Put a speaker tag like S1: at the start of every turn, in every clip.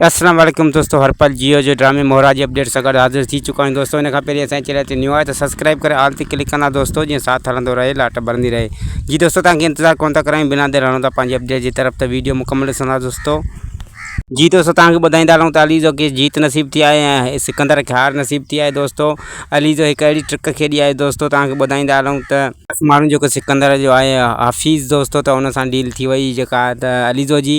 S1: اسلام عليڪم دوستو هر پل جيو جو ڊرامي مهرا جي اپڊيٽ سان گڏ حاضر ٿي چڪا آهيون دوستو ان کان پهرين اسان جي چينل تي نيو آهي ته سبسڪرائب ڪري آل تي ڪلڪ ڪندا دوستو جيئن ساٿ هلندو رهي لاٽ ٻرندي رهي جي دوستو توهان کي انتظار ڪون ٿا ڪرايون بنا دير هلون ٿا پنهنجي اپڊيٽ جي طرف ته ويڊيو مڪمل ڏسندا دوستو جي دوستو توهان کي ٻڌائيندا هلون ته عليزو کي جيت نصيب ٿي آهي ۽ سڪندر کي هار نصيب ٿي آهي دوستو عليزو هڪ اهڙي ٽرڪ کيڏي آهي دوستو توهان کي ٻڌائيندا هلون ته ماڻهو جيڪو سڪندر جو آهي حفيظ دوستو ته ان سان ڊيل ٿي وئي جيڪا ته عليزو جي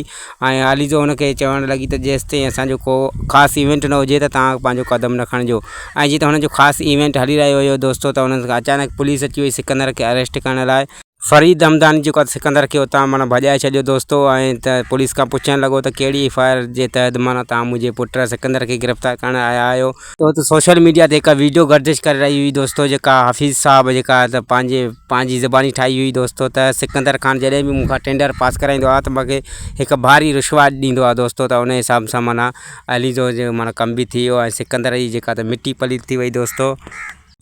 S1: ۽ عليزو هن کي چوڻ لڳي ته جيستائين اسان جو ڪو خاص ايونٽ نه هجي ته توهان پنهنجو قدم نه کڻجو ۽ جيئن ته هن جو خاص ايونٽ هلي رهيو هيو دوستو ته هنن کي اچانڪ پوليس اچي وئي سڪندر کي اريسٽ ڪرڻ لاء. فريد همداني جيڪو آهي سڪندر کي اتان معنيٰ ڀڄائي ڇڏيو دوستو ۽ ته پوليس کان پڇڻ لڳو ته ڪهڙي ايف I R جي تحت معنيٰ توهان منهنجي پٽ سڪندر کي گرفتار ڪرڻ آيا آهيو. ته سوشل ميڊيا تي هڪ ويڊيو گردش ڪري رهي هئي دوستو جيڪا حفيظ صاحب جيڪا ته پنهنجي پنهنجي زباني ٺاهي هئي دوستو ته سڪندر خان جڏهن به مون کان ٽينڊر پاس ڪرائيندو آهي ته مونکي هڪ ڀاري رشوت ڏيندو آهي دوستو ته ان حساب سان معنيٰ علي جو معنيٰ ڪم به ٿي ويو ۽ سڪندر جي جيڪا ته مٽي پليت ٿي وئي دوستو.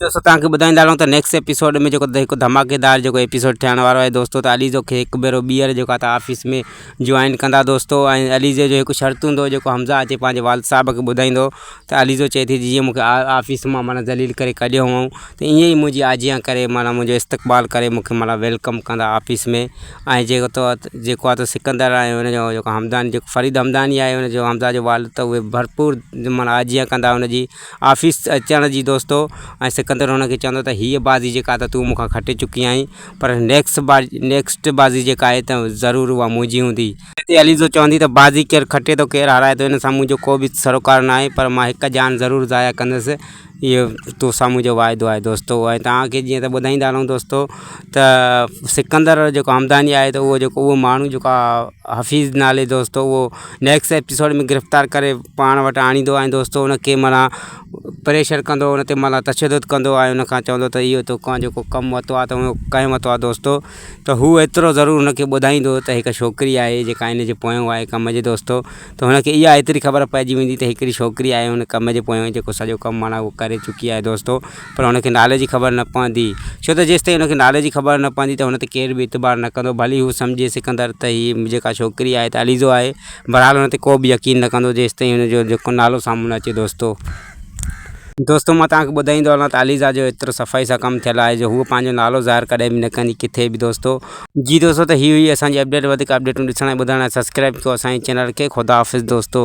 S1: دوستو توهان کي ٻڌائيندا هلون ته نيڪسٽ ايپيسوڊ ۾ جيڪو هڪ ڌماڪيدار جيڪو ايپيسوڊ ٿيڻ وارو آهي دوستو ته عليزو کي هڪ ڀيرو ٻيهر جيڪو آهي ته آفيس ۾ جوائن ڪندا دوستو ۽ عليزي جو هڪ شرط هوندو جيڪو حمزه اچي پنهنجي والد صاحب کي ٻڌائيندو ته عليزو چئي ٿي جيئن مونکي آفيس مان معنيٰ ذليل ڪري ڪڍيو هئائون ته ائين ئي منهنجي آجيان ڪري معنيٰ منهنجو استقبال ڪري مونکي معنيٰ welcome ڪندا آفيس ۾ ۽ جيڪو تو جيڪو آهي ته سڪندر آهي ان جو جيڪو همدان جيڪو فريد همداني آهي ان جو حمزه جو والد ته اهي ڀرپور معنيٰ آجيان ڪندا ان جي آفيس اچڻ جي دوستو ۽ سڪندر هن کي چوندو ته هيء بازي جيڪا ته تون مون کان کٽي چڪي آهين پر نيڪس نيڪسٽ بازي جيڪا آهي ته ضرور اها منهنجي هوندي. هتي عليزو چوندي ته بازي ڪير کٽي ٿو ڪير هارائي ٿو ان سان منهنجو ڪو به سروڪار ناهي پر مان هڪ جان ضرور ضايع ڪندس اهو تو سان منهنجو واعدو آهي دوستو ۽ توهان کي جيئن ته ٻڌائيندا هلون دوستو ته سڪندر جيڪو همداني آهي ته اهو جيڪو اهو ماڻهو جيڪو حفيظ نالي دوستو اهو نيڪسٽ ايپيسوڊ ۾ گرفتار ڪري پاڻ وٽ آڻيندو ۽ دوستو ان کي معنيٰ پريشر ڪندو ان تي معنيٰ تشدد ڪندو ۽ ان کان چوندو ته اهو توکان جيڪو ڪم ورتو آهي ته اهو ڪنهن ورتو آهي دوستو ته هو ايترو ضرور هن کي ٻڌائيندو ته هڪ ڇوڪري آهي جيڪا ان جي پويان آهي ڪم جي دوستو ته هن کي اها ايتري خبر پئجي ويندي ته هڪڙي ڇوڪري آهي ان ڪم جي پويان جيڪو سڄو ڪم معنيٰ اهو ڪري چڪي آهي دوستو پر هن کي نالي جي خبر نه پوندي ڇو ته جيستائين هن کي نالي جي خبر نه پوندي ته هن تي ڪير به اعتبار نه ڪندو ڀلي هو سمجهي سڪندر ته هي جيڪا ڇوڪري آهي ته عليزو آهي بھرحال ان تي ڪو به يقين نه ڪندو جيستائين هن جو جيڪو نالو سامهون نه اچي دوستو. دوستو مان توهان کي ٻڌائيندو هلان ته عليزا جو ايترو صفائي سان ڪم ٿيل آهي جو هوء پنهنجو نالو ظاهر ڪڏهن به نه ڪندي ڪٿي به دوستو. جي دوستو ته هي هئي اسان جي اپڊيٽ وڌيڪ اپڊيٽون ڏسڻ ۽ ٻڌڻ لاء سبسڪرائب ڪيو اسان جي چينل کي خدا حافظ دوستو.